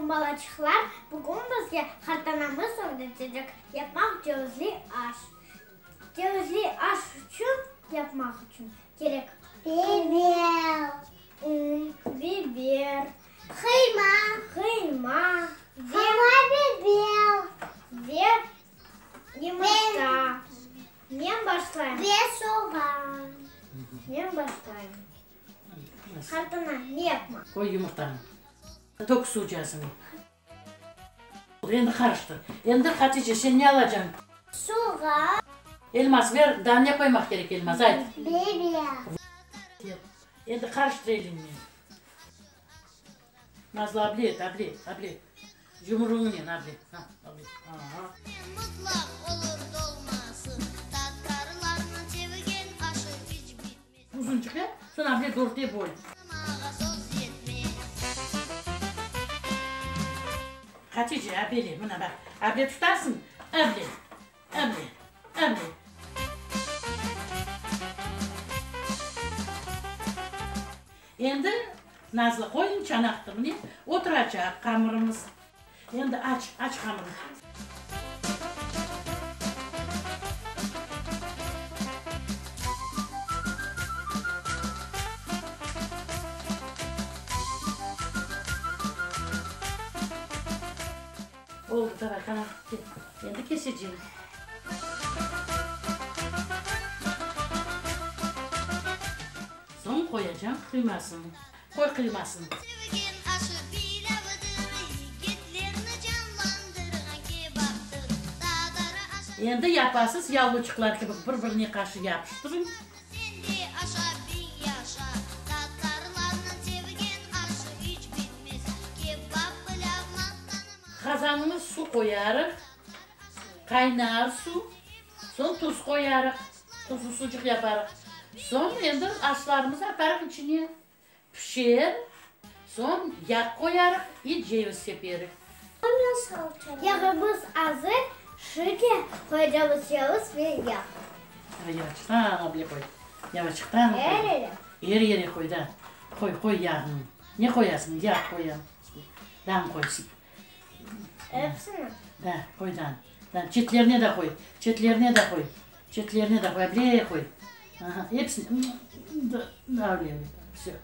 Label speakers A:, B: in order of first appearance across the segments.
A: aleyküm, balaçıqlar! Bugün bizge qartanamız ögretecek yapmaq cevizli aş. Cevizli aş içün yapmaq içün kerek.
B: Biber.
A: Un, biber.
B: Qıyma.
A: Qıyma.
B: Qara biber.
A: Ve yımırta. Men başlayım.
B: Ve soğan.
A: Men başlayım. Qartana, ne yapmaq?
C: Qoy yımırtanı. Tök sucasını. Endi qarıştır. Endi, Hatice, sen ne alacañ?
B: Soğan.
C: Elmaz, ver, daa ne qoymaq kerek, Elmaz, ayt.
B: Biber.
C: Endi qarıştır eliñnen. Nazlı, able et, able, able. Yumruğıñnen able. Ha, able. Aha. Uzunçıq yap, soñ able dörte böl. Hatice, abele, mına baq, able tutasıñ, able, able, able. Endi, Nazlı, qoyıñ çanaqtı, mine, oturacaq hamırımız. Endi aç, aç hamırnı. Oldı, davay, qana, kel. Endi kesecem. Soñ qoyacam qıymasını. Qoy qıymasını.
B: Sevgen aşı pilavıdır, yigitlerni canlandırğan kebaptır. Tatar aşı.
C: Endi yapasız, yavluçıqlar kibi bir-birine qarşı yapıştırıñ.
B: Sen de aşa, biñ yaşa. Tatarlarnıñ sevgen aşı iç bitmez. Kebap, pilav maqtanma.
C: Qazanına su qoyarıq, qaynar suv, soñ tuz qoyarıq, tuzlu sucıq yaparıq. Soñ endi aşlarımızı atarıq içine. Pişer, soñ yağ qoyarıq i ceviz seperik.
A: Yağımız azır, şimdi qoyacamız ceviz ve yağ.
C: Yavaştan abla qoy, yavaştan qoy.
A: Er yere.
C: Er yere qoy, da. Qoy, qoy yağını. Ne qoyasıñ? Yağ qoyam. Dam qoy.
A: Epsini?
C: Da, qoy dam. Dam, çetlerine de qoy, çetlerine de qoy. Çetlerine de qoy, able qoy. Aha, episini, able, vse.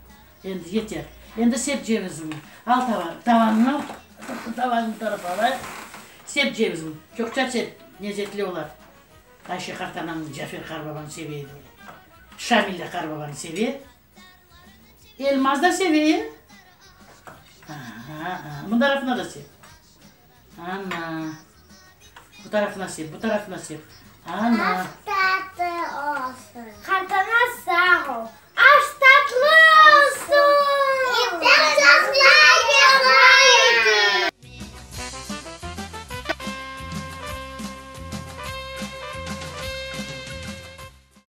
C: Endi yeter. Endi sep ceviziñni. Al tava, tavanı al, tavanı bu tarafa alayıq. Sep ceviziñni. Çoqça sep, lezetli olar. Ayşe qartanañ, Cafer qarbabañ seve edi öyle. Şamil de qarbabañ seve. Elmaz da seve, e? Aha, aha. Bu tarafına da sep. Ana. Bu tarafına sep, bu tarafına sep. Ana.
B: Aş tatlı olsun.
A: Qartana sağ ol. Aş.